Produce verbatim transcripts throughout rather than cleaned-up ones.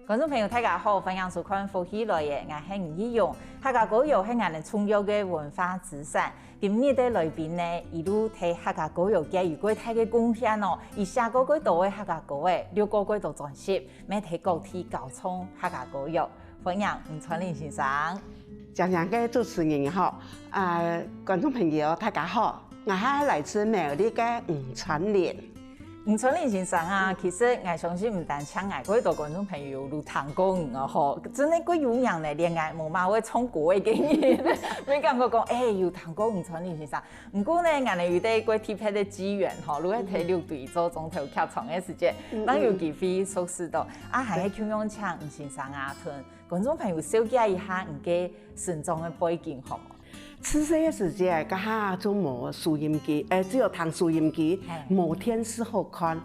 觀眾朋友，大家好，歡迎收看《福氣來了》，𠊎係吳奕蓉。客家歌謠係𠊎等重要个文化資產。今日个來賓呢，佢就在客家歌謠界有蓋大个貢獻哦。佢寫過蓋多个客家歌仔，錄過蓋多專輯，乜在各地教唱客家歌謠。歡迎吳川林先生。靚靚个主持人好，啊，觀眾朋友大家好，𠊎係來自苗栗个吳川林。 吳川林先生啊，其實𠊎相信毋單淨𠊎，蓋多觀眾朋友有聽過你哦吼，真个蓋有名呢，連𠊎無麼會唱歌个人，乜感覺講，欸，有聽過吳川林先生。毋過呢，𠊎等有兜蓋特別个機緣吼，就係在六堆做莊頭劇場个時節，正有機會熟識到。啊，還係共樣請吳先生啊，同觀眾朋友紹介一下你个成長个背景好無？ 自細个時節，該下就無收音機，欸，只有聽收音機，無電視好看。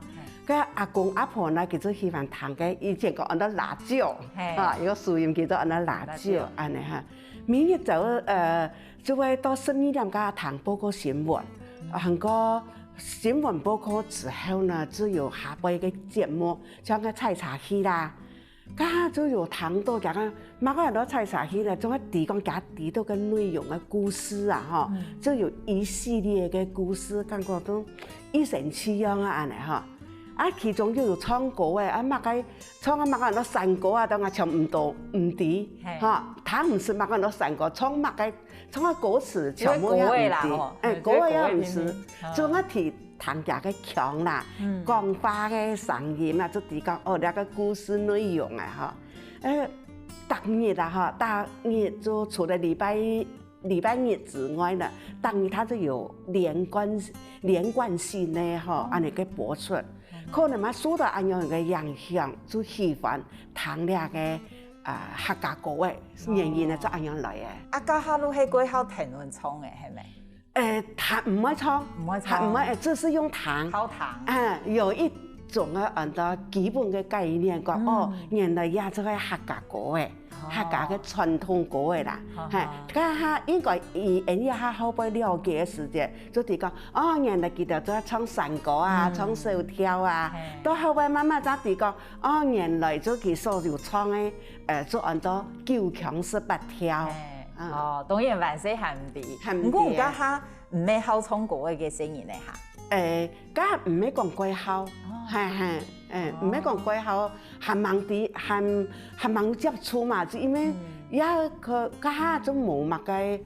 該阿公阿婆呢，佢就喜歡聽个，以前講安到拉唷，啊，有收音機就安到拉唷，安呢哈。每日早，呃，就會到十二點該下聽報告新聞，啊，還過新聞報告之後呢，就有下背个節目，像該採茶戲啦， 該下就有聽到佢个，麼个安到採茶戲呢，總係知講佢知到个內容个故事啊，吼，就有一系列个故事，感覺都一神奇樣啊，安呢吼。啊，其中又有唱歌个，啊，麼个唱啊麼个安到山歌啊，當然全毋知，毋知，吼，聽毋識麼个安到山歌，唱麼个，唱个歌詞全部也毋知，欸，歌也毋識，總係知 聽佢个腔啦，講話个聲音啦，就知講哦，這个故事內容啊，吼。呃，逐日啊，吼，逐日就除了禮拜，禮拜日之外呢，逐日佢就有連貫，連貫性个吼，安呢个播出。可能嘛，受到安樣个影響，就喜歡聽這个，啊，客家歌个原因呢，就安樣來个。啊，該下就係蓋好聽人唱个，係無？ 欸，佢毋會唱，毋會唱。佢毋會，欸，只係用聽。好聽。啊，有一種个安到基本个概念，講，哦，原來這就係客家歌仔，客家个傳統歌仔啦。係，該下應該佢這下後背了解个時節，就知講，哦，原來佢兜就係唱山歌啊，唱小調啊，到後背慢慢正知講，哦，原來就佢所有唱个，呃，就安到九腔十八調。哦，當然還細還毋知。還毋知啊。毋過你該下 毋係好唱歌个該細人仔哈？欸，該毋係講蓋好，係係，欸，毋係講蓋好，還吂知，還還吂接觸嘛，就因為也該該下就無麼个，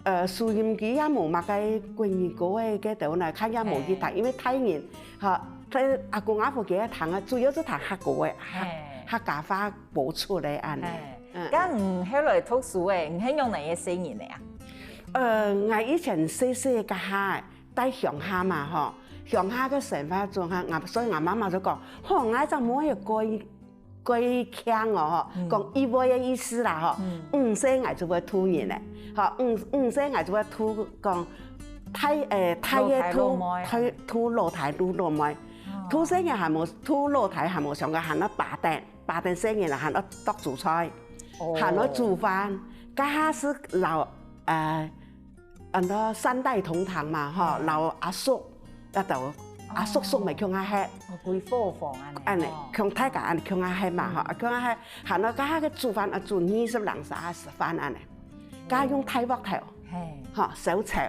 呃，收音機也無麼个國語歌个該兜呢，看也無去聽，因為大人，吼，在阿公阿婆佢兜聽啊，主要就聽客歌个，客客家話播出个安呢。該你後來讀書个，你係仰仔个細人仔啊？ 呃，𠊎以前細細該下，在鄉下嘛吼，鄉下个生活中哈，𠊎所以𠊎媽媽就講，吼，𠊎隻妹仔蓋蓋慶哦，吼，講一位个意思啦吼，五歲𠊎就會渡人咧，吼，五五歲𠊎就會渡講大誒大个渡渡老弟渡老妹，渡細人還無渡老弟還無想个還愛把等，把等細人啦還愛剁煮菜，還愛煮飯，該下係摎誒 安到三代同堂嘛，吼，摎阿叔，該兜阿叔叔姆共下歇，哦，歸伙房安呢，安呢，共大家安呢共下歇嘛，吼，共下歇，還愛該下个煮飯啊，煮二十零三十飯安呢，該用大鑊頭，吼，燒炒，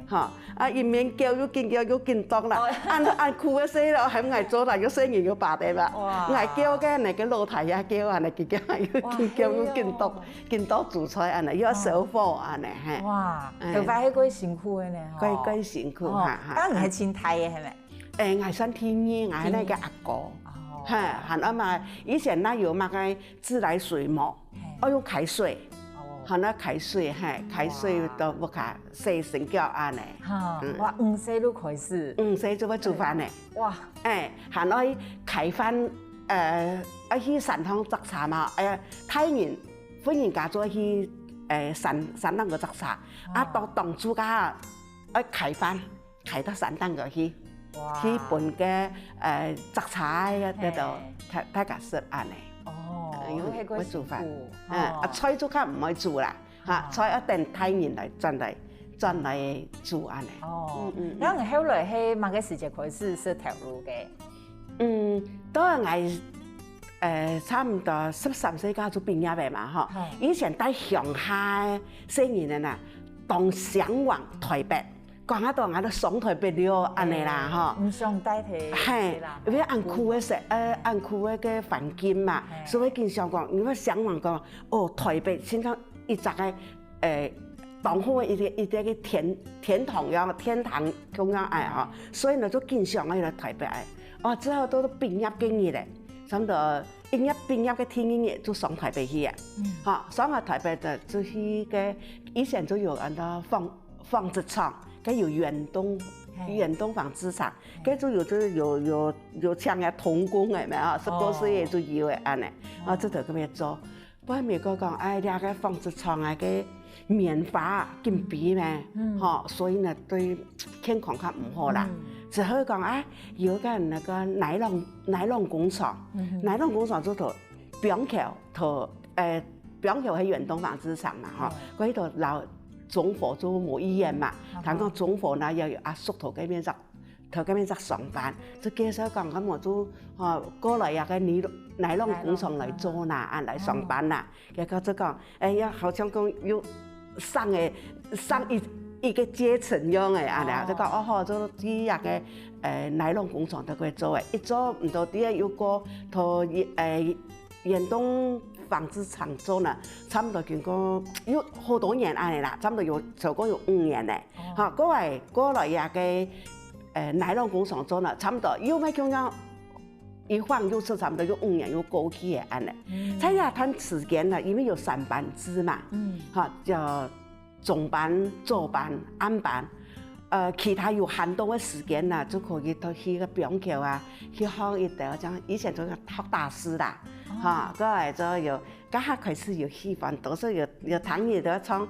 吼，啊，一面叫又緊叫又緊剁啦，安安苦个事咯，還𠊎做啦，又細人又把得啦，𠊎叫个，該个老弟也叫啊，該个又緊叫又緊剁。 緊剁煮菜安呢，又愛燒火安呢，嘿。哇，頭擺係蓋辛苦个呢，吼。蓋蓋辛苦，哈哈。該你係盡大个係無？誒，𠊎算第二，�𢯭該个阿哥。哦。嘿，還愛嘛，以前哪有麼个自來水無？愛用開水。哦。還愛開水，嘿，開水到屋下洗身腳安呢。哈，哇，五歲就開始。五歲就會煮飯呢。哇。誒，還愛開飯，呃，愛去山上摘茶嘛，誒，大人 婦人家就去，誒，山山頂个摘茶，啊，到當晝該下愛開飯，開到山頂个去，去分該，誒，摘茶个該兜大大家食安呢。哦，會煮飯，嗯，啊，菜就較毋愛煮啦，哈，菜愛等大人來轉來轉來煮安呢。哦，嗯嗯，該你後來係麼个時節開始識頭路个？嗯，當然𠊎 呃，差毋多十三歲該就畢業个嘛，吼。以前在鄉下个細人仔啊，當嚮往台北，講啊到𠊎都上台北了，恁仔啦，吼。毋想待在，係啦，因為恁苦个時，呃，恁苦个个環境嘛，所以緊想講，因為嚮往講，哦，台北親像一隻个，呃，當好个一個一個个天天堂樣，天堂共樣仔吼，所以呢就緊想愛來台北仔。哦，之後到畢業个日仔，差毋多一月畢業个第二日就上台北去啊。吼，上了台北个就去个以前就有恁多紡紡織廠，該有遠東遠東紡織廠，該就有就有有有請个童工个嘛，吼，十多歲个就有个恁仔，啊，這頭个做。 不過美國講，哎，這个紡織廠啊，个棉花緊飛咩，吼，所以呢對健康較毋好啦。只好講，哎，有个那個nylon nylon工廠，nylon工廠就在板橋，在，呃，板橋个遠東紡織廠嘛，吼，該頭摎中和就無一樣嘛。聽講中和呢，也有阿叔在該面上 在該面上上班，就介紹講，該麼就吼過來這个尼尼龍工廠來做啦，恁來上班啦。結果就講，哎呀，好像講又上个上一一个階層樣个恁樣，就講哦吼，就去這个呃尼龍工廠在該做个，一做毋到，第二又過到呃遠東紡織廠做呢，差毋多經過有好多年恁樣啦，差毋多有超過有五年咧。 吼，過來過來這个呃尼龍工廠做呢，差毋多又愛共樣一晃又係差毋多有五年又過去个恁樣。在這段時間呢，因為有三班制嘛，吼，叫中班、晝班、暗班。呃，其他有閒到个時間呢，就可以到去个板橋啊，去學一兜，像以前就學大師啦，吼，過來就有 該下開始有喜歡，都係有有聽人在唱，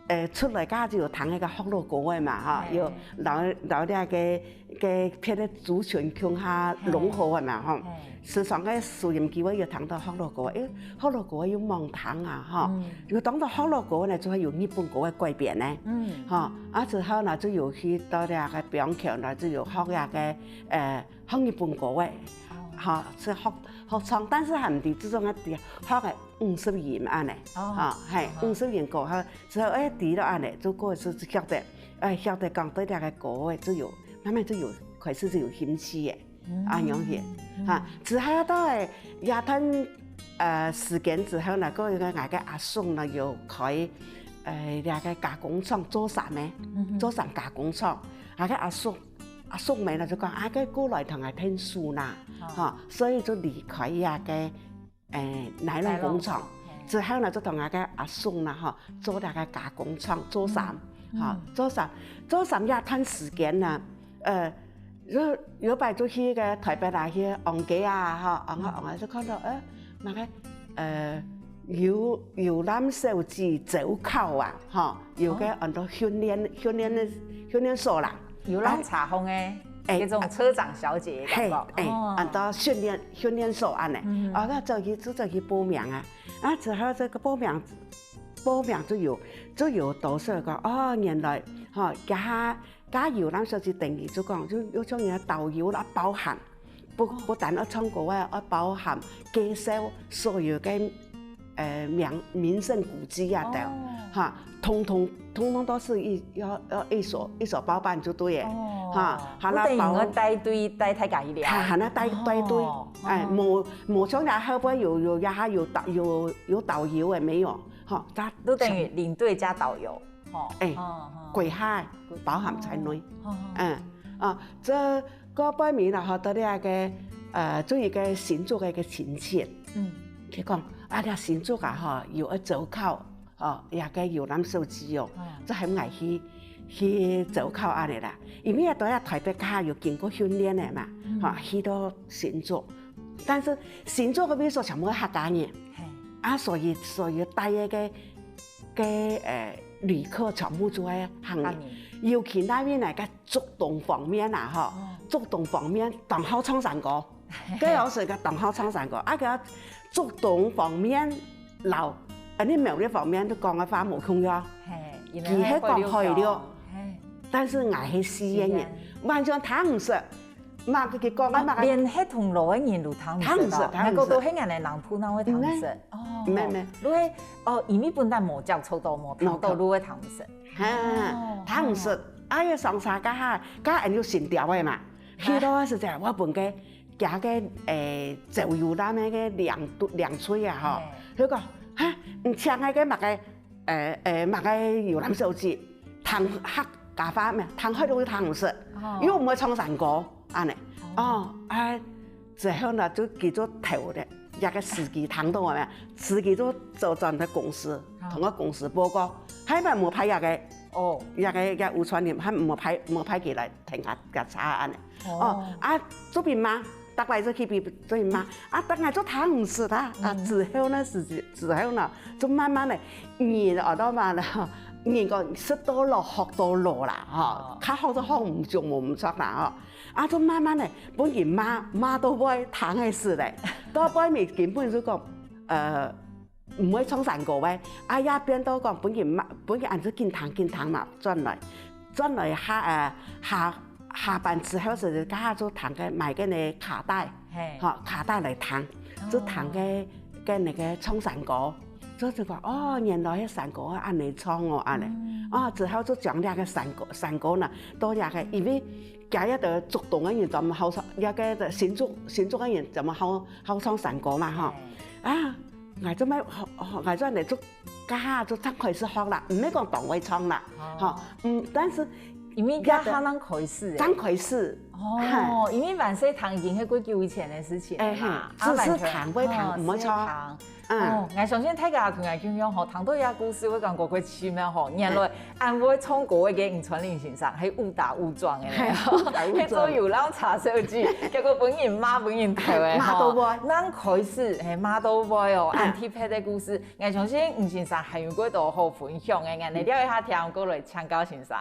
呃，出來該下就有聽該个學老歌个嘛，吼，有摎摎這个个別个族群共下融合个嘛，吼。時常个收音機會有聽到學老歌，因為學老歌又罔聽啊，吼。有當到學老歌呢，就會有日本歌个改編呢，吼，啊之後呢就有去到這个板橋呢，就有學這个呃 學日本歌个，吼，係學學唱，但是還毋知這種个學个五十音恁樣，吼，係五十音歌，吼，之後哎知了恁樣，就過就曉得，哎曉得講對這个歌个，就有慢慢就有開始就有興趣个，恁樣去，哈，之後到个這段呃時間之後呢，過一个𠊎个阿叔呢有開呃這个加工廠做衫个，做衫加工廠，𠊎个阿叔 阿叔姆呢就講啊，該過來同𠊎𢯭手啦，吼，所以就離開這个呃尼龍工廠，之後呢就同𠊎个阿叔啦，吼，做這个加工廠做衫，吼，做衫做衫這段時間呢，呃，有有擺就去个台北啊，去逛街啊，吼，逛啊逛啊就看到呃，麼个呃遊遊覽小姐招考啊，吼。 有个恁多訓練訓練个訓練所啦，遊覽車項个，哎，該種車長小姐个感覺，係，哎，哦，恁多訓練訓練所恁樣，哦，該走去就走去報名啊，啊之後這个報名報名就有就有多少个，哦，原來，吼，該下該遊覽小姐等於就講就有種人導遊啦，包含 不不但愛唱歌啊，愛包含介紹所有个呃名名勝古蹟啊等，哈，通通通通都係一要要一手一手包辦就對了，哈，還愛包，等於愛帶隊帶大家去了，還還愛帶帶隊，哎，無無像人後背有有也還有導有有導遊个沒有，哈，他都等於領隊加導遊，吼，哎，歸下包含在內，嗯啊，這 過背尾啦，吼，到這个呃，做一个新竹个一个親戚，嗯，佢講啊，這新竹啊，吼，有个招考，吼，這个遊覽小姐哦，這喊𠊎去去招考恁樣啦。因為啊，到這台北佢有經過訓練个嘛，吼，去到新竹，但是新竹个位所全部客家人，啊，所以所以帶个个个呃旅客全部做个客人，尤其那邊來个 竹東方面啊，吼，竹東方面當好唱山歌，該老師个當好唱山歌，啊，个竹東方面摎恁呢苗栗方面都講个話無共樣，佢係講海陸，但是𠊎係四縣人，完全聽毋識。麼个佢講个麼个，連係同路个人都聽毋識哦。聽毋識，聽毋識。該个都係恁樣人，普通會聽毋識。嗯，哦，毋係，毋係。就係，哦，因為本來無接觸到，無聽到，無聽。就會聽毋識。哈，哦，聽毋識。哦。哎呀，上車該下，該下就先調个嘛。去到个時節，我分佢行个，誒，走遊覽个該領隊，領隊啊，吼。嘿。佢講，哈，你請个該麼个 誒，誒，麼个遊覽小姐，聽客家話咩？聽海陸語聽毋識，哦。又毋會唱山歌，恁樣。哦。哦，哎，之後呢，就佢就投了，這个司機聽到無？司機就走轉到公司，哦。同个公司報告，還無，無派這个，哦。這个，這个吳傳林，還無派，無派佢來停下，下車恁樣。哦。哦，啊，做兵嘛， 逐擺就去比做兵嘛，啊，逐擺就聽毋識啊，啊，嗯。之後呢，是，之後呢，就慢慢个，人學到嘛啦，人講食到老，學到老啦，吼，哦。較好就學毋，就無毋著啦，吼。啊，就慢慢个，分佢罵，罵到會聽會識咧，到尾尾根本就講，呃， 毋會唱山歌个，啊，也變到講分佢罵，分佢恁樣緊聽緊聽嘛，轉來，轉來下，呃，下，下班之後時，該下就聽个買个呢卡帶，嘿。吼，卡帶來聽，哦。就聽个，个那个唱山歌，就就講，哦，原來係山歌恁樣唱哦，恁樣。嗯。哦，之後就將這个山歌，山歌呢，到這个，因為今日个竹東个人專門好唱，這个新竹，新竹个人專門好，好唱山歌嘛，吼。嘿。啊， 𠊎做麼个學，學，𠊎做恁樣做，該下就正開始學啦，毋係講當會唱啦，哦。吼，嗯，但是因為該下正開始欸。正開始，哦，嘿。因為還細聽已經係幾久以前个事情了嘛，哎，嘿，啊，只是聽會聽，哦，毋會唱。只係聽。嗯。哦，𠊎相信大家同𠊎共樣吼，聽到這故事會感覺過奇妙吼，原來 恁會唱歌个吳傳林先生，係誤打誤撞个呢。嘿，誤打誤撞。係做遊覽車小姐，結果分人罵，分人投个，罵到會。吼。正開始，嘿，罵到會哦，嗯。恁特別个故事，𠊎相信吳先生還有幾多好分享个，𠊎等尞一下聽，過來請教先生。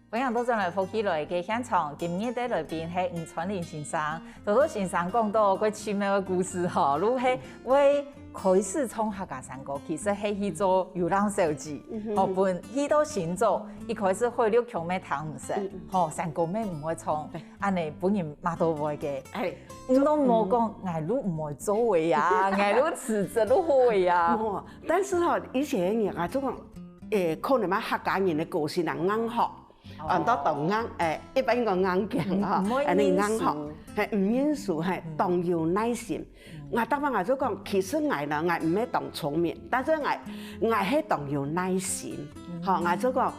歡迎倒轉來福氣來个現場，今日个來賓係吳傳林先生。頭頭先生講到過奇妙个故事吼，就係會開始唱客家山歌，其實係去做遊覽小姐，嗯哼。吼，分去到新竹，一開始海陸腔乜聽毋識，嗯嗯。吼，山歌乜毋會唱，對。恁樣分人罵到會个。哎，你都無講，嗯。𠊎都毋會做个呀，𠊎都辭職都好个呀。無，但是吼，以前个人啊，就講，誒，可能嘛客家人个個性啊，硬殼。 哦。嗯，都當硬，誒，一般講硬頸吼，嗯，毋會恁樣硬吼，認輸。嘿，毋認輸，嘿，嗯。當有耐心。嗯。𠊎逐擺𠊎就講，其實𠊎呢，𠊎毋係當聰明，但是𠊎，𠊎係當有耐心。嗯。吼，𠊎就講，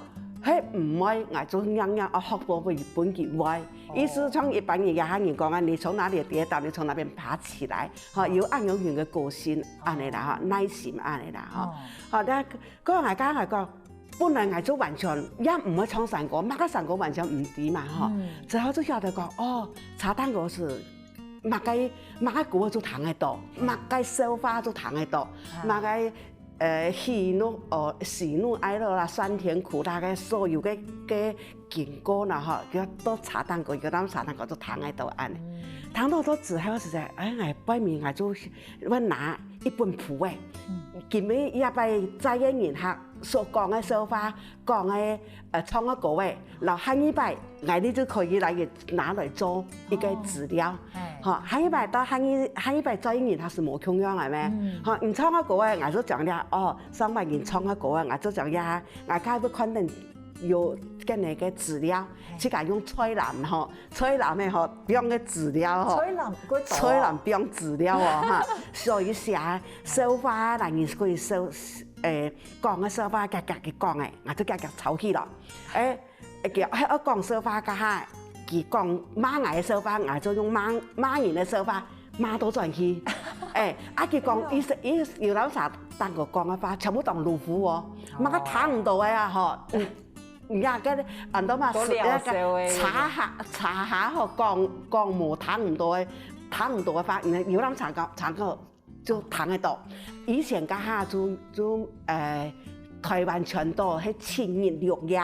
嘿，毋會，𠊎就硬硬，啊，學到會分佢會。哦。意思像一般人，這下人講啊，你從哪裡跌倒，你從那邊爬起來，吼，哦。有恁樣型个個性，哦。恁樣啦，吼，耐心恁樣啦，吼。哦。好，該 該𠊎講，𠊎講，本來𠊎就完全也毋會唱山歌，麼个山歌完全毋知嘛吼。嗯。之後就曉得講，哦，茶蛋糕係麼个，麼个歌就聽得到，嗯。麼个笑話就聽得到，啊。麼个，呃，喜怒，哦，喜怒哀樂啦，酸甜苦辣个所有个，个經過啦吼，叫做茶蛋糕，叫做茶蛋糕就聽得到恁樣。嗯。聽到到之後實在，哎，𠊎背面𠊎就 會拿一本簿仔，嗯。今日這擺在个人客所講个笑話，講个，呃，唱个歌仔，然後下一擺，𠊎你就可以來拿來做一個資料。哦。嘿。吼，下一擺到下一，下一擺在个人客係無共樣个咩？嗯。吼，你唱个歌仔，𠊎就講了，哦，上擺人唱个歌仔，𠊎就講了，𠊎該會看等有个那個資料，嘿。自家用菜籃吼， 菜籃个吼，放个資料吼。菜籃，過多啊。菜籃放資料哦，哈。所以寫笑話啦，人可以笑，誒，講个笑話，遽遽去講个，𠊎就遽遽抄起來。誒，誒，佢，嘿，愛講笑話个哈，佢講罵𠊎个笑話，𠊎就用罵，罵人个笑話，罵倒轉去。誒，啊，佢講，哦。佢，佢有老實當个講个話，全部當魯夫哦，哦。麼个聽毋到个啊，吼。嗯。人家个恁多嘛，都聊那个笑的茶下茶下吼，讲讲无听唔到的，听唔到的话，有人参加参加就听得到。以前个下就就呃，台湾全都系七日六夜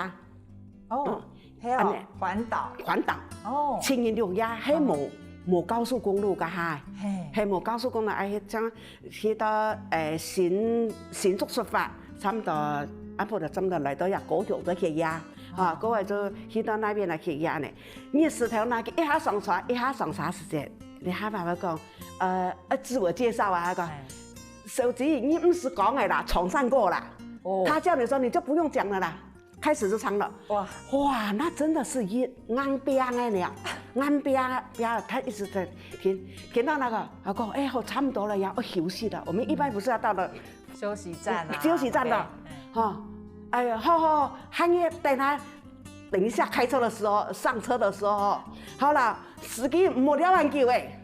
哦，还有按呢环岛环岛，哦，七日六夜系无无高速公路个下。嘿，系无高速公路，哎，像去到诶新新竹出发，差不多啊，不就差不多来到呀高雄个去呀，啊，过来就去到那边来去呀呢。你石头那个一下上车，一下上车时间，你还慢慢讲，呃，呃，自我介绍啊，他讲，哎小姐，你毋使讲的啦，床上过啦。哦他叫你说你就不用讲了啦，开始就唱了。哇，哇，那真的是硬硬拼的呢，硬拼拼，他一直在听，听到那个，他讲，哎，好，差不多了呀，要休息了。我们一般不是要到了休息站啊，休息站的宝贝，哈，哎呀，好好，好，喊你等他，等一下开车的时候，上车的时候，好了，司机莫聊很久哎，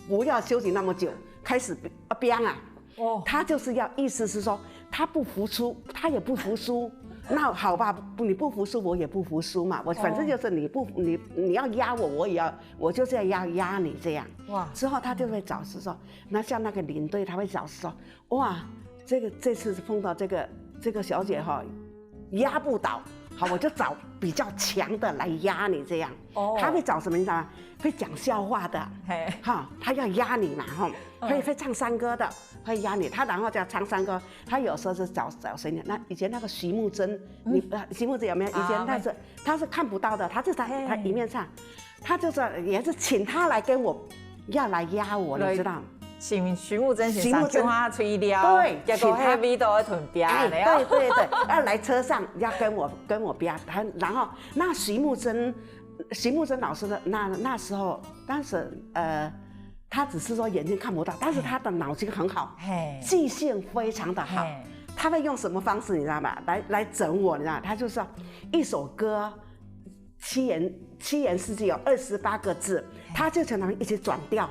不要休息那么久，开始要拼啊。哦，他就是要意思是说，他不服输，他也不服输。那好吧，你不服输，我也不服输嘛。我反正就是你不，你你要压我，我也要，我就是要压压你这样。哇，之后他就会找是说，那像那个领队，他会找是说，哇，这个这次是碰到这个这个小姐哈，压不倒，好，我就找比较强的来压你这样。哦他会找什么你知道吗？会讲笑话的，嘿，哈，他要压你嘛，哈，嗯会会唱山歌的，会压你。他然后叫唱山歌，他有时候是找找谁呢？那以前那个徐木珍，你呃徐木珍有没有？以前他是他是看不到的，他是在嘿他一面唱，他就是也是请他来跟我要来压我，来你知道吗？请徐木珍先徐木珍生叫他吹料，对结果请他黑味道一屯边哎，了哦。对对对，要来车上要跟我跟我表演，然后那徐木珍，徐木珍老师的那那时候，当时呃，他只是说眼睛看不到，但是他的脑筋很好，嘿，记性非常的好嘿。他会用什么方式，你知道吗？来来整我，你知道吗？他就说一首歌七言七言四句有二十八个字，他就常常一直转调。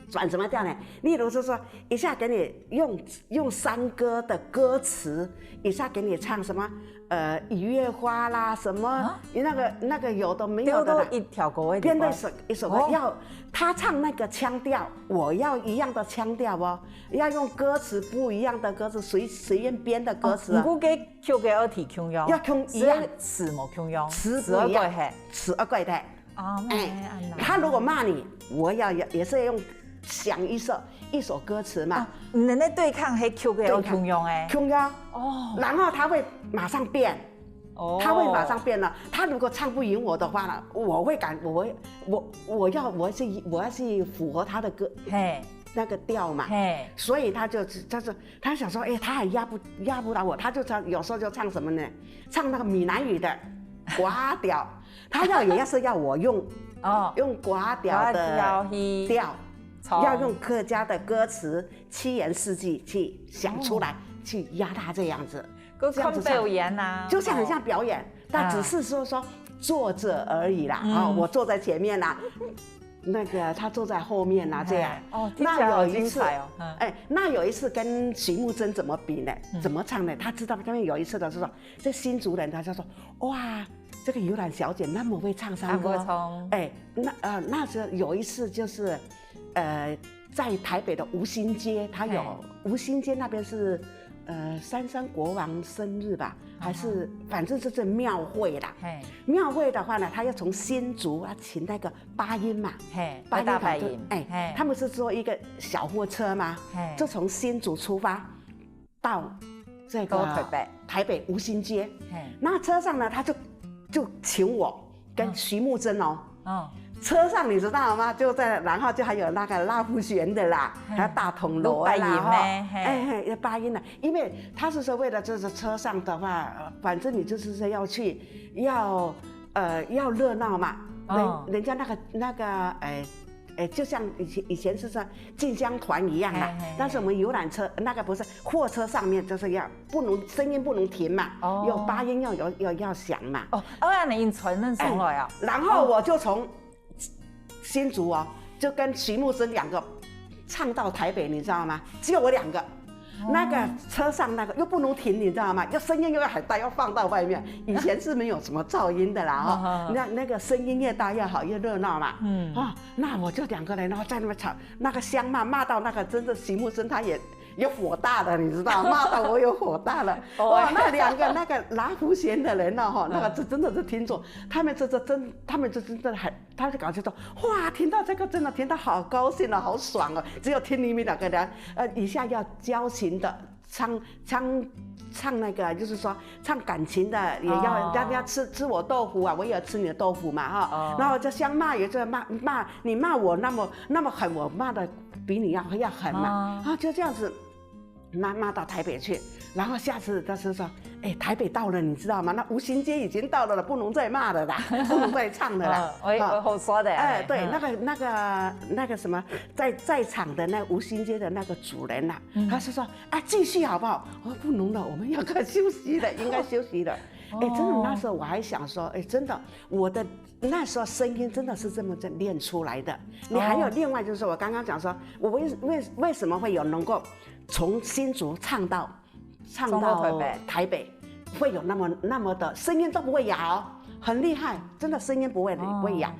转什么调呢？例如是说，一下给你用用山歌的歌词，一下给你唱什么呃一月花啦，什么、啊那个那个有的没有的啦丢都。一条狗味编的一首一首歌，哦要他唱那个腔调，我要一样的腔调哦，要用歌词不一样的歌词，随随便编的歌词啊，哦，不过个曲个二体共样，要共一样只是词无共样，词不一样词二个嘿。词二怪的。啊，哎哎，，他如果骂你，我要也是用想一首一首歌词嘛，啊，你们在对抗黑曲个二共样哎。共样，哦然后他会马上变，哦，他会马上变了。他如果唱不赢我的话呢，我会感我会我我要我要去我要去符合他的歌嘿那个调嘛，嘿，所以他就他就他想说，哎，他还压不压不倒我，他就唱有时候就唱什么呢？唱那个闽南语的寡调，他要也要是要我用哦，用寡调的寡调去调，从要用客家的歌词七言四句去想出来，去压他这样子，个这样子唱看表演呐，就像很像表演，但只是说说坐着而已啦，嗯啊，我坐在前面啦，那个他坐在后面啦，这样哎。哦，听起来好精彩哦，嗯，哎，那有一次跟徐木珍怎么比呢？怎么唱呢？他知道，他们有一次的时候，这新竹人他就说，哇，这个游览小姐那么会唱山歌，啊会唱哎，那呃那时候有一次就是，呃，在台北的吴兴街，他有嘿吴兴街那边是。呃，三山国王生日吧，还是反正就是庙会啦。嘿庙会的话呢，他要从新竹啊请那个八音嘛，嘿，八音大白团队，音，哎，嘿，他们是坐一个小货车吗？嘿就从新竹出发到这个到台北台北吴兴街。嘿，那车上呢，他就就请我跟徐木珍哦，嗯，车上你知道吗？就在，然后就还有那个辣椒水的啦，嘿还有大铜锣的啦，有八音哈呢，嘿哎嘿，有八音的，因为他是说为了就是车上的话，呃反正你就是说要去要呃要热闹嘛，人、哦人家那个那个哎哎，就像以前以前是说进香团一样啦，嘿嘿嘿但是我们游览车那个不是货车上面就是要不能声音不能停嘛，哦有八音要有要要响嘛，哦，哦，那你传恁上来啊，然后我就从新竹哦，就跟徐木珍两个唱到台北，你知道吗？只有我两个，那个车上那个又不能停，你知道吗？又声音又要很大，要放到外面。以前是没有什么噪音的啦，哈。那那个声音越大越好，越热闹嘛。嗯。啊，那我就两个人，然后在那边吵，那个相骂，骂到那个真的席慕琛他也也火大了，你知道，骂到我也火大了。哇，那两个那个拉胡弦的人呢，哈，那个这真的是听众，他们这这真，他们这真的很，他就感觉说，哇，听到这个真的听到好高兴了，好爽哦！只有听你们两个人，呃，一下要交情的唱唱唱那个，就是说唱感情的，也要让人家吃吃我豆腐啊，我也要吃你的豆腐嘛哈。然后就相骂，也就骂骂你骂我那么那么狠，我骂的比你要要狠嘛。啊，就这样子。骂骂到台北去，然后下次他是说，哎，台北到了，你知道吗？那吴兴街已经到了了，不能再骂了啦，不能再唱了啦。嗯，我我好说的。哎，对，那个那个那个什么，在在场的那吴兴街的那个主人呐，他是说啊，继续好不好？我说不能了，我们要快休息了，应该休息了。哎，真的那时候我还想说，哎，真的我的那时候声音真的是这么练出来的。你还有另外就是我刚刚讲说，我为为为什么会有能够从新竹唱到唱到台北，会有那么那么的声音都不会哑哦，很厉害，真的声音不会不会哑，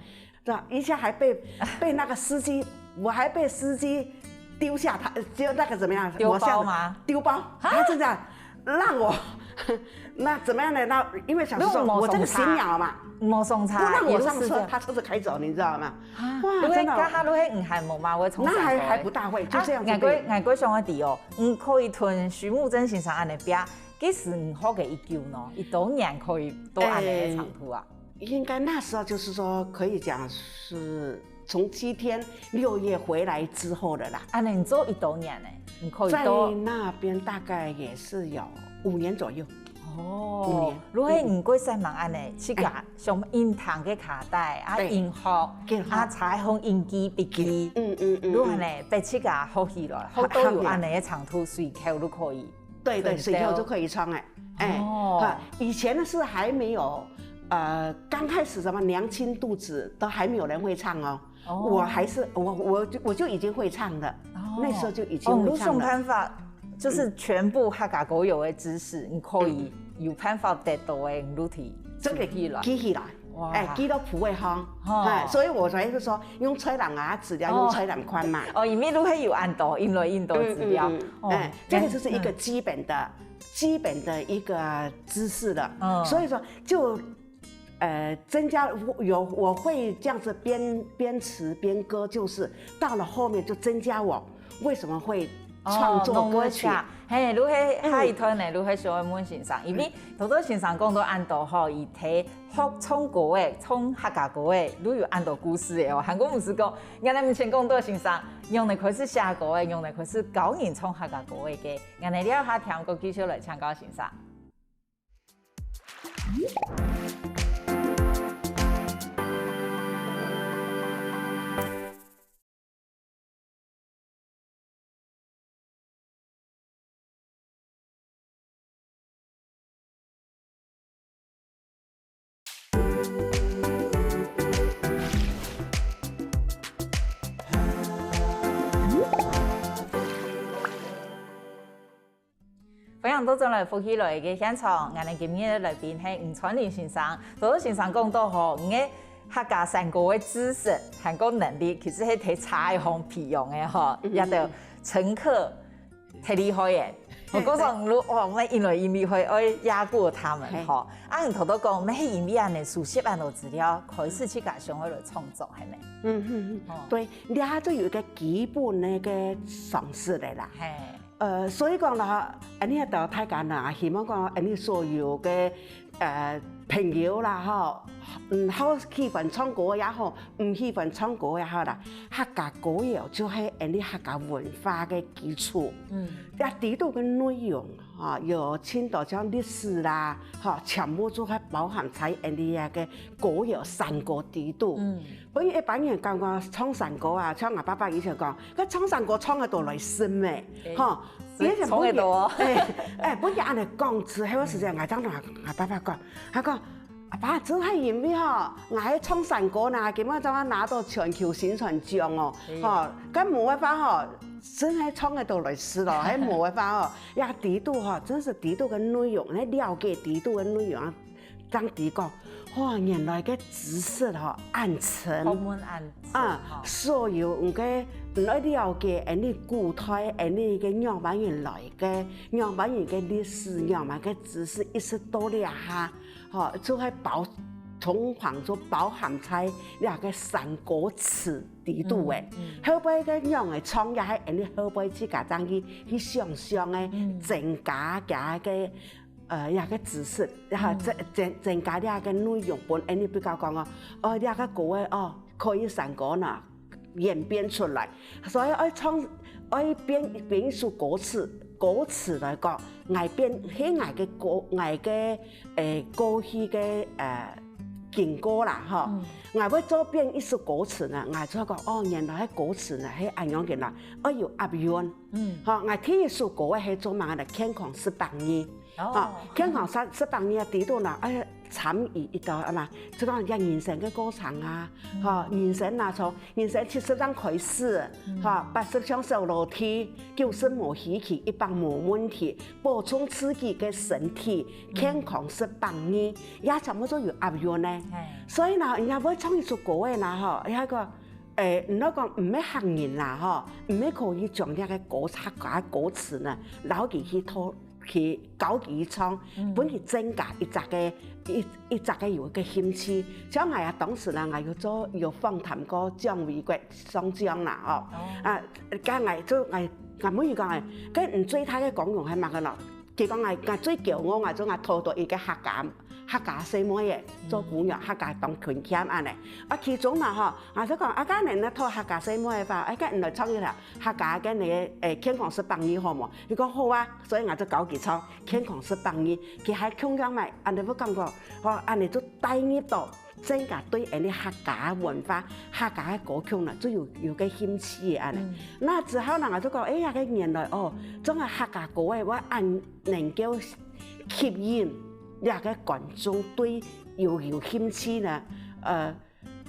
对吧？一下还被被那个司机，我还被司机丢下他，就那个怎么样？丢包吗？丢包，他正这样让我，那怎么样呢？那因为想说我这个行鸟嘛，没送差，不让我上车，他车子开走，你知道吗？哇，真的，刚刚都会嗯还没嘛，我从那还还不大会，就这样子。我我想要提哦，你可以同徐慕贞先生按呢比，其实你好个一久呢，一多年可以多按呢长途啊。应该那时候就是说可以讲是从七天六月回来之后的啦。啊，那你做一多年呢？你可以在那边大概也是有五年左右。哦，如果你过三忙按呢，去个上音堂个卡带啊，音乐啊，彩虹音机、笔记，嗯嗯嗯，如果呢，被去个好起来，好多有按呢个长途水口都可以。对对，水口就可以唱哎。哎，哈，以前呢是还没有，呃，刚开始什么娘亲肚子都还没有人会唱哦，我还是我我就我就已经会唱了，那时候就已经会唱了。办法，就是全部客家歌謠的知识，你可以有办法得到的，你都提这个记起来，记起来。哎，记到谱位哈，哎，所以我才是说用吹冷啊，资料用吹冷宽嘛。哦，因为都会有按多，印了印多资料，哎，这个就是一个基本的。基本的一个知识了，嗯，所以说就，呃，增加有我会这样子边边词边歌，就是到了后面就增加我为什么会创作歌曲。嘿，如何下一段呢？如何想要问先生？因为头头先生讲到按到吼，以提学唱歌诶，唱客家歌诶，都有按到故事诶哦。韩国牧师讲，原来目前讲到先生，用来开始写歌诶，用来开始教人唱客家歌诶个。 𠊎等這下聽歌繼續來請教先生。 歡迎倒轉來福氣來个現場，𠊎等今日个來賓係吳川林先生。頭頭先生講到吼，你个客家山歌个知識還過能力，其實係在茶行培養个吼，也就陳克忒厲害个。我告訴你，哇，𠊎等因為因為會愛壓過他們吼。啊，你頭頭講，𠊎係因為恁樣熟悉恁多資料，開始自家想愛來創作，係無？嗯嗯嗯，對，這下就有一個基本个常識个啦。嘿。 呃，所以講啦，恁呢到大家呢，希望講恁呢所有个呃朋友啦吼，嗯，好喜歡唱歌也好，毋喜歡唱歌也好啦，客家歌謠就係恁呢客家文化个基礎。嗯，這底肚个內容哈，有盡多像歷史啦，哈，全部就係包含在恁呢个歌謠山歌底肚。嗯。 本一般人感覺唱山歌啊，像𠊎爸爸以前講，該唱山歌唱个多來心咩，吼，別人唱个多，哎哎，本人恁樣講，之後時間，𠊎正同𠊎爸爸講，佢講，阿爸，真係因為吼，𠊎係唱山歌呢，今日正拿到全球宣傳獎哦，吼，該無辦法吼，真係唱个都來試咯，還無个話哦，這底肚吼，真係底肚个內容，你了解底肚个內容啊，正知講，哇，原來个知識吼，恁深。學問恁深啊，吼。所有你个，你愛了解，恁呢古代，恁呢个仰般人來个，仰般人个歷史，仰般个知識，一直到這下，吼，就會包，通常就包含在這个三國詞 底肚个。後背个仰个創意，還係恁呢後背自家正去，去想像个，增加佢个，呃，這个知識，哈，增，增，增加這个內容，分恁呢比較講哦，哦，這个歌个哦，可以三國呢演變出來，所以愛創，愛編，編一首歌詞，歌詞來講，𠊎編，係𠊎个歌，𠊎个，誒，過去个，呃， 經過啦，吼。𠊎會做編一首歌詞呢，𠊎就講，哦，原來該歌詞呢，係恁樣个啦，愛有押韻。吼，𠊎第一首歌个係做麼个呢？健康食百二。吼，健康食，食百二啊，底肚呢，愛參與一道啊嘛，就講人家人生个過程啊，吼，人生啊，從人生七十正開始，吼，八十像小樓梯，九十無稀奇，一百無問題，補充自己个身體，健康食百二。 也差不多有押韻呢。所以呢，人家會唱一首歌个啦吼，也个，誒，毋好講毋係客人啦吼，毋係可以將這个歌，客家歌詞呢，摎佢去討，去教佢唱，分佢增加一隻个，一，一隻个有个興趣。像𠊎啊，當時呢，𠊎有做，有訪談過蔣緯國上將啦吼，啊，該𠊎就，𠊎，𠊎問佢講，誒，該你最大个功用係麼个咯？ 佢講𠊎，𠊎最驕傲，𠊎就𠊎討著一个客家，客家細妹仔，做姑娘，客家當勤儉恁呢。啊，其中嘛吼，𠊎就講，啊，該恁呢討客家細妹仔吧，啊，該你來唱一條客家个該个，誒，健康食百二好無？佢講好啊，所以𠊎就教佢唱健康食百二，佢還共樣嘛，恁呢會感覺，吼，恁呢就帶入到 真个對𠊎俚客家文化、客家个歌曲呢，就有，有个興趣个恁呢。那之後呢，𠊎就講，哎呀，該原來哦，總个客家歌仔，會恁能夠吸引這个觀眾對有，有興趣呢。呃，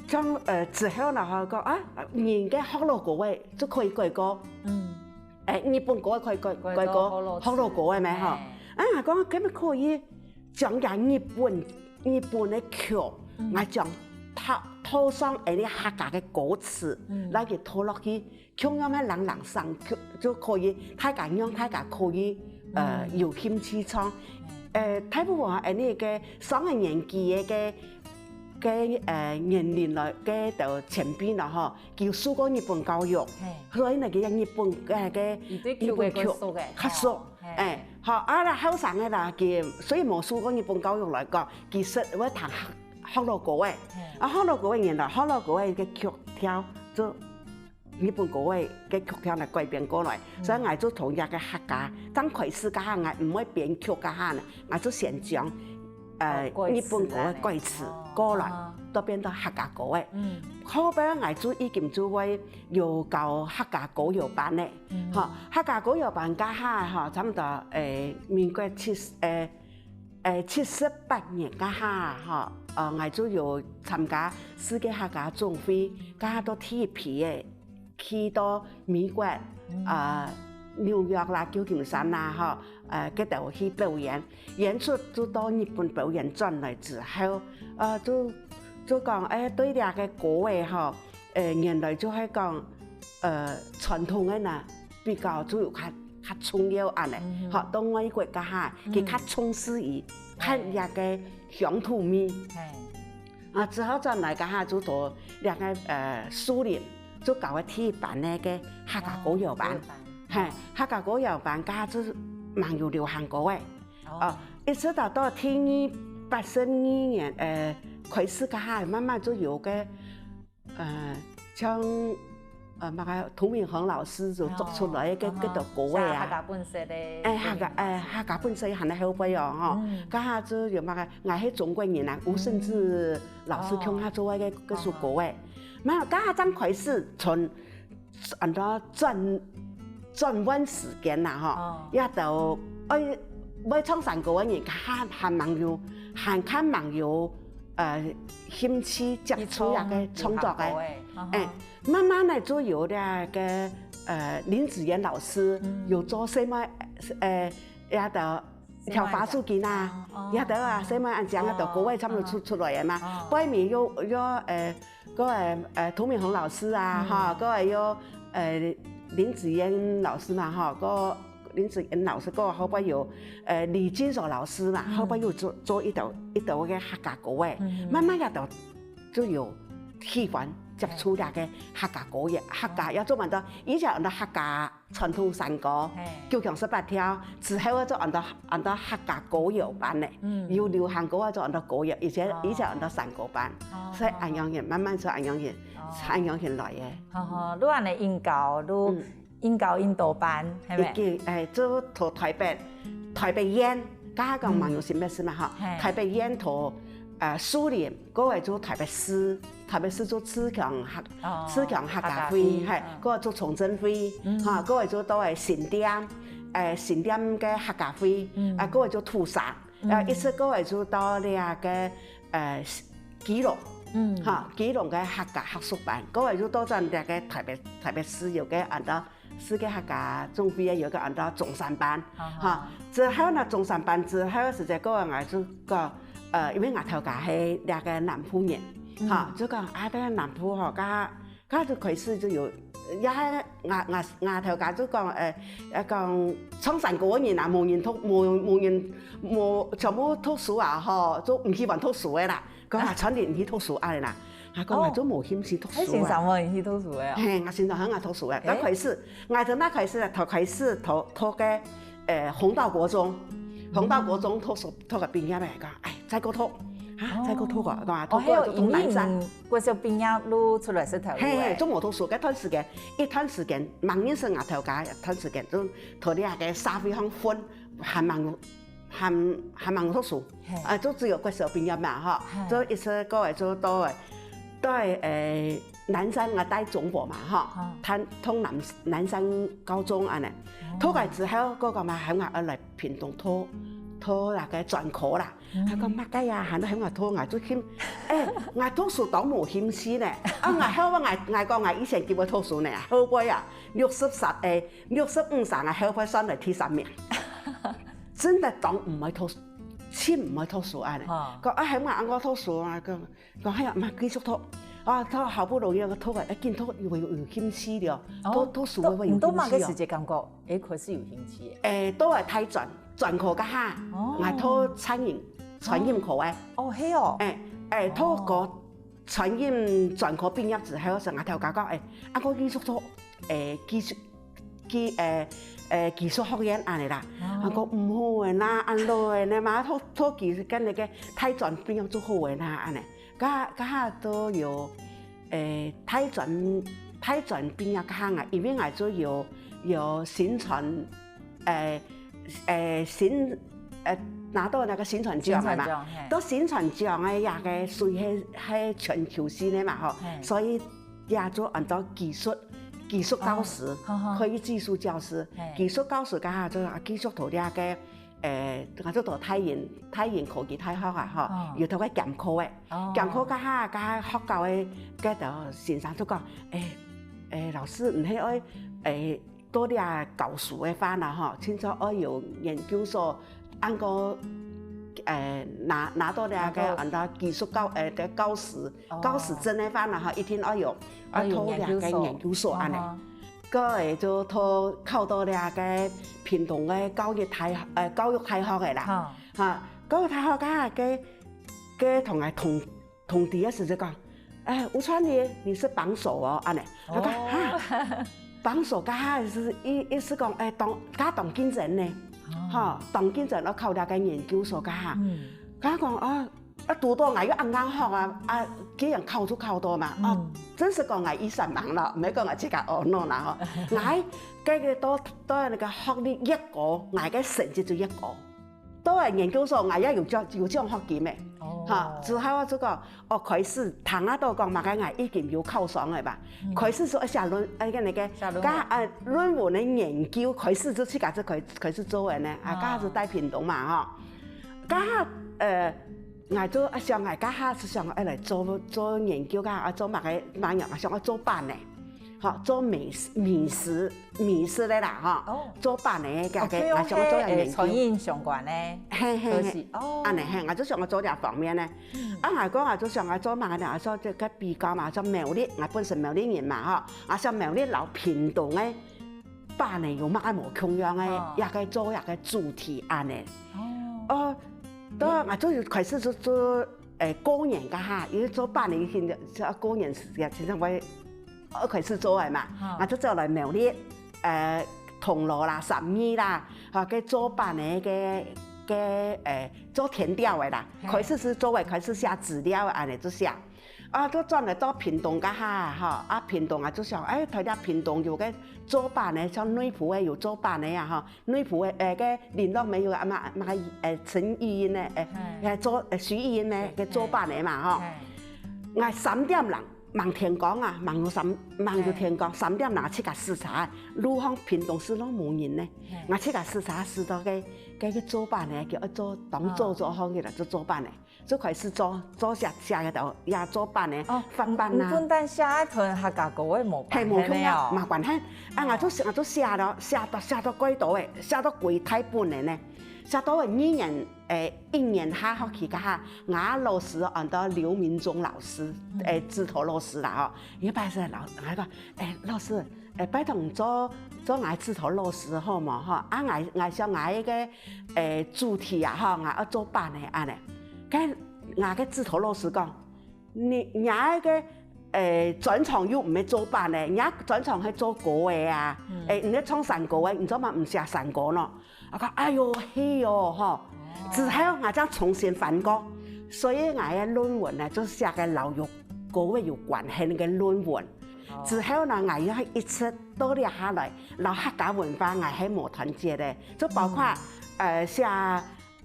像，呃，之後呢，吼，講啊，人个學老歌仔就可以改歌。嗯。哎，日本歌仔可以改，改改歌，學老歌仔咩，吼。哎。啊，講，該乜可以 將這日本，日本个曲，嗯。𠊎將套，套上𠊎俚客家个歌詞，嗯。來去套落去，共樣个朗朗上口，就可以，大家讓大家可以，呃，嗯。有興趣唱。嗯。呃，大部分𠊎俚个上个年紀个，个，个，呃，年齡了，个兜前輩了吼， 佢受過日本教育，嘿。所以呢，佢个日本个，个，佢對曲个日本曲較熟个，較熟，哦，嘿。哎，好，啊，該後生个啦，佢雖然無受過日本教育來講，其實會彈學，學老歌仔，嘿。啊，學老歌仔原來，學老歌仔个曲調就日本歌仔个曲調來改編過來，嗯。所以𠊎就同這个客家，正開始該下，𠊎毋會編曲該下呢，𠊎就先將 呃，哦，歌詞日本歌个歌詞啊，哦，過來，啊。都變到客家歌个。嗯。後背𠊎就已經就會有教客家歌謠班个。嗯。吼，客家歌謠班該下吼，差不多，誒，民國七十，誒，誒，七十八年該下吼，呃，𠊎就有參加世界客家總會，該下到第一批个 去到美國，嗯。啊，紐約啦、舊金山啦，吼，呃，該兜去表演，演出就到日本表演轉來之後，呃，就，就講，哎，對這个歌仔吼，呃，原來就係講，呃，傳統个呢，比較就有較，較重要恁呢，嗯哼。吼，到外國該下，嗯。佢較重視於，看這个鄉土味。嘿。 啊，之後轉來該下就到這个，呃，樹林，就教个第一班个个客家歌謠班。哦，歌謠班。嘿，客家歌謠班該下就吂有流行歌个。哦。哦，一直到，到第二，八十二年，呃，開始該下慢慢就有个，呃，像，呃，麼个涂明恆老師就作出來个，哦，該兜歌个啊。寫客家本色个。哎，客家，哎，客家本色還在後背哦，吼。嗯。該下就有麼个 𠊎係中國人啊，嗯。吳盛智老師共下做个該，該首歌仔。哦。該下正開始轉，恁多轉，轉換時間啦，吼。哦。也都愛，愛唱山歌个人，還，還吂有，還較吂有，呃，興趣接觸這个創作个。去唱流行歌仔，嗯哼。哎，慢慢个就有這个，呃，林子嫣老師，嗯。有做細妹，呃，也得跳花手巾啊，哦，哦，也得啊，哦，細妹恁樣啊，哦，就歌仔差不多出，哦，出來个嘛。哦。背面有，有，呃，个，呃，涂敏紅老師啊，嗯。哈，个有，呃，林子嫣老師嘛，哈，个林子嫣老師个後背有，呃，李金锁老師嘛，嗯。後背有做，做一條，一條个客家歌仔，嗯。慢慢也就，就有喜歡接觸這个客家歌仔，客家也做蠻多，以前安到客家傳統山歌，嘿。九腔十八調，之後啊做安到，安到客家歌謠班呢，嗯。有流行歌啊做安到歌謠，以前，哦。以前安到山歌班，哦。所以恁樣形，慢慢就恁樣形，哦。恁樣形來个。好，好，你恁樣應教，你嗯。應教恁多班，係無？已經，哎，就到台北，台北縣，剛剛講網友新北市嘛，哈，嗯。嘿。台北縣到，呃，樹林，過來就台北市，台北市就自強客，哦，自強客家會，客家會，嘿，嗯。過來就崇正會，嗯。哈，過來就到，哎，新店，哎，新店个客家會，嗯。啊，過來就土城，嗯。啊，一直過來就到那个，呃，基隆，嗯。哈，基隆个客家學術班，過來就到轉那个台北，台北市有个安到 世界客家總會个有个安到中山班，啊哈。哈，之後呢，中山班之後，實在个𠊎就講，呃，因為𠊎頭家係這个南部人，嗯。哈，就講啊，這个南部吼，佢，佢就開始就有，也係𠊎，𠊎，𠊎頭家就講，呃，呃，講唱山歌个人啊，無人讀，無，無人，無，全部讀書啊，吼，就毋喜歡讀書个啦。 講啊，傳你去讀書恁樣啦。啊，講啊，哦。做無興趣讀書啊。哎，先生無興趣讀書个哦。嘿，𠊎先生喊𠊎讀書个。欸。該開始，𠊎從那開始啊，頭開始讀，讀个，呃，弘道國中。弘道國中讀書，讀个畢業个，講，哎，再過讀，啊，哦。再過讀啊，講啊，哦，讀過就讀南山。還有，因為國小畢業就出來食頭路个。嘿，嘿，做無讀書，該段時間，一段時間，吂認識𠊎頭家，一段時間，就讀這个社會上分，還吂 還，還吂讀書，嘿。啊，就只有國小畢業嘛，吼，嘿。就一直過來就到，到，呃，南山啊，在中國嘛，吼，哦。佢讀南，南山高中恁樣。哦。讀過之後，過講嘛，喊𠊎愛來屏東讀，讀那个專科啦。嗯。佢講，麼个呀，還喊𠊎讀，𠊎就興，欸，𠊎讀書當無興趣呢。啊，𠊎後尾𠊎，𠊎講𠊎以前幾會讀書呢，後尾啊，六十三，欸，六十五歲啊，後尾算來第三名。 真个當毋愛讀書，盡毋愛讀書恁樣。哦。講，啊，喊𠊎恁樣讀書啊，講，講，哎呀，毋好繼續讀。啊，讀好不容易个讀个，哎，緊讀又有，有興趣了，哦，讀，讀書个會有興趣哦。讀，讀麼个時節感覺，哎，開始有興趣个？哎，到了大專，專科該下，哦。𠊎讀餐飲，餐飲科个。哦，係哦。哎，哎，讀个哦。 餐飲專科畢業之後，係𠊎頭家講，哎，啊，𠊎繼續讀，哎，技術，技，哎，哎，技術學院恁樣啦。哦。啊，講毋好个啦，恁老个呢嘛，讀，讀技術，跟該个大專畢業就好个啦，恁樣。該，該下都有，哎，大專，大專畢業該下啊，因為𠊎就有，有薪傳 呃，呃，薪，呃，拿到那个薪傳獎个嘛。薪傳獎，嘿。到薪傳獎个，也个屬於係，係全球性个嘛，吼。嘿。所以也做安到技術，技術教師，哦，好，好。科技技術教師，嘿。技術教師該下就繼續讀這个，呃，𠊎就讀大英，大英科技大學啊，吼，哦。有讀个兼課个。哦。兼課該下，該下學校个，該个先生就講，欸，欸，老師，你係愛，欸， 到這教書个話呢，吼，盡早愛有研究所，恁樣，呃，拿，拿到這个，拿到，恁樣技術教，呃，个教師，哦。教師證个話呢，吼，一定愛有，愛有愛讀這个研究所，研究所。恁樣。哦。過後就讀，考到這个屏東个教育大學，呃，教育大學个啦。哈。哈，教育大學該个，个同𠊎同 同期个時節講，欸，吳川里，你是榜首哦，恁樣。𠊎講，哦。哈，榜首，該下係意，意思講，欸，當，該當競爭呢，哦。吼，當競爭，愛考這个研究所該下。嗯。該下講，啊，啊，堵到𠊎又恁硬殼啊，啊，既然考就考到嘛，啊，嗯。真係講𠊎一身忙咯，毋係講𠊎自家阿腦啦吼。𠊎該个到，到該个學歷越高，𠊎个成績就越高。 到了研究所，𠊎也有獎，有獎學金个。哦。哈，之後啊，這个，哦，開始聽啊到講嘛，該𠊎已經有考上了吧？嗯。開始就愛寫論，哎，該个，寫論文。該，呃，論文个研究開始就自家就開，開始做个呢，啊，哦。該下就在屏東嘛，吼。該下，呃，𠊎就，啊，想𠊎該下就想愛來做，做研究，該下啊，做麼个，麼个，啊，想愛做班呢。吼，做美食、美食、美食个啦，吼，哦。做粄个，个，个，OK，OK，我想做个研究。餐饮相關个，嘿，嘿，嘿。就是，哦。恁呢，嘿，我就想要做這方面个。嗯。啊，𠊎講，𠊎就想要做麼个呢？𠊎說這个比較嘛，像苗栗，𠊎本身苗栗人嘛，吼，啊，像苗栗摎屏東个粄呢，有麼个無共樣个，哦。也个做，也个主題恁呢。哦。哦，對啊，𠊎就開始就做，誒，過年个哈，因為做粄呢，一定要過年時間，經常會 開始做个嘛，嗯。啊，就走來苗栗，呃，銅鑼啦、三義啦，吼，个做粄个，个，个，呃，做田調个啦。嘿。開始係做个，開始寫資料个，恁呢就寫。啊，就轉來到屏東該下，吼，啊，屏東啊，就想，哎，頭下屏東有个做粄个，像內埔个有做粄个啊，吼，內埔个，呃，个麟洛乜有啊，嘛，嘛，呃，陳玉英个，呃，嘿。个做，呃，徐玉英个，嘿。个做粄个嘛，吼。嘿。𠊎三點零 吂天光啊，吂有三，吂有天光，嘿。三點零自家駛車，路項屏東市路無人呢。嘿。𠊎自家駛車駛到个，个，个做粄个，叫做當早早項起來做，做粄个，就開始做，做寫，寫个都，也做粄个，哦，發粄啊。毋，毋單寫一段客家歌个無關係呢哦。嘿，無共樣，無關係。啊，𠊎就寫，𠊎就寫了，寫到，寫到幾多个，寫到幾大本个呢。寫到个二年 誒，一年下學期該下，𠊎老師安到劉明忠老師，嗯。誒，指導老師啦吼。有一擺係老，𠊎講，誒，老師，誒，拜託你做，做𠊎指導老師好無吼？啊，𠊎，𠊎想𠊎个，誒，主題啊吼，𠊎愛做粄个恁呢。該𠊎个指導老師講，你，你个，誒，專長又毋係做粄个，你个專長係做歌个啊。嗯。誒，你係唱山歌个，你做麼毋寫山歌呢？ 𠊎講，哎喲，係哦，吼。哦。之後𠊎正重新翻過，所以𠊎个論文呢，就寫个摎有歌个有關係个論文。哦。之後呢，𠊎又係一直到這下來，摎客家文化𠊎係無斷絕个，就包括，嗯。呃，寫，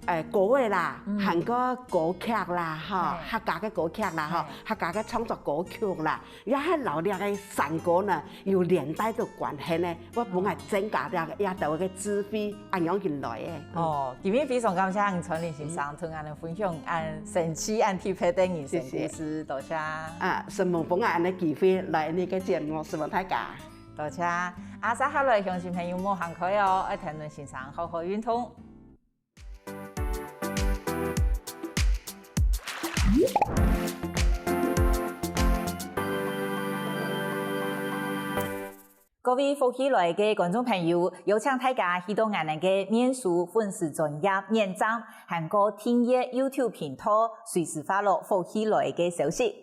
呃，歌个啦，嗯。還過歌劇啦，吼，嘿。客家个歌劇啦，吼，嘿。客家个創作歌曲啦， 也係摎這个山歌呢，有連帶个關係呢，會分𠊎增加這个，這兜个智慧，恁樣去來个。嗯。哦，今日非常感謝吳川林先生同𠊎兜分享恁神奇、恁特別个人生故事，謝謝。多謝。啊，承蒙分𠊎恁个機會來你个節目，承蒙大家。多謝。啊，接下來鄉親朋友莫行開哦，愛聽吳先生好好運動。 各位福氣來个觀眾朋友，邀請大家去到𠊎等个面書粉絲專頁點讚，還過訂閱YouTube頻道，隨時follow福氣來个消息。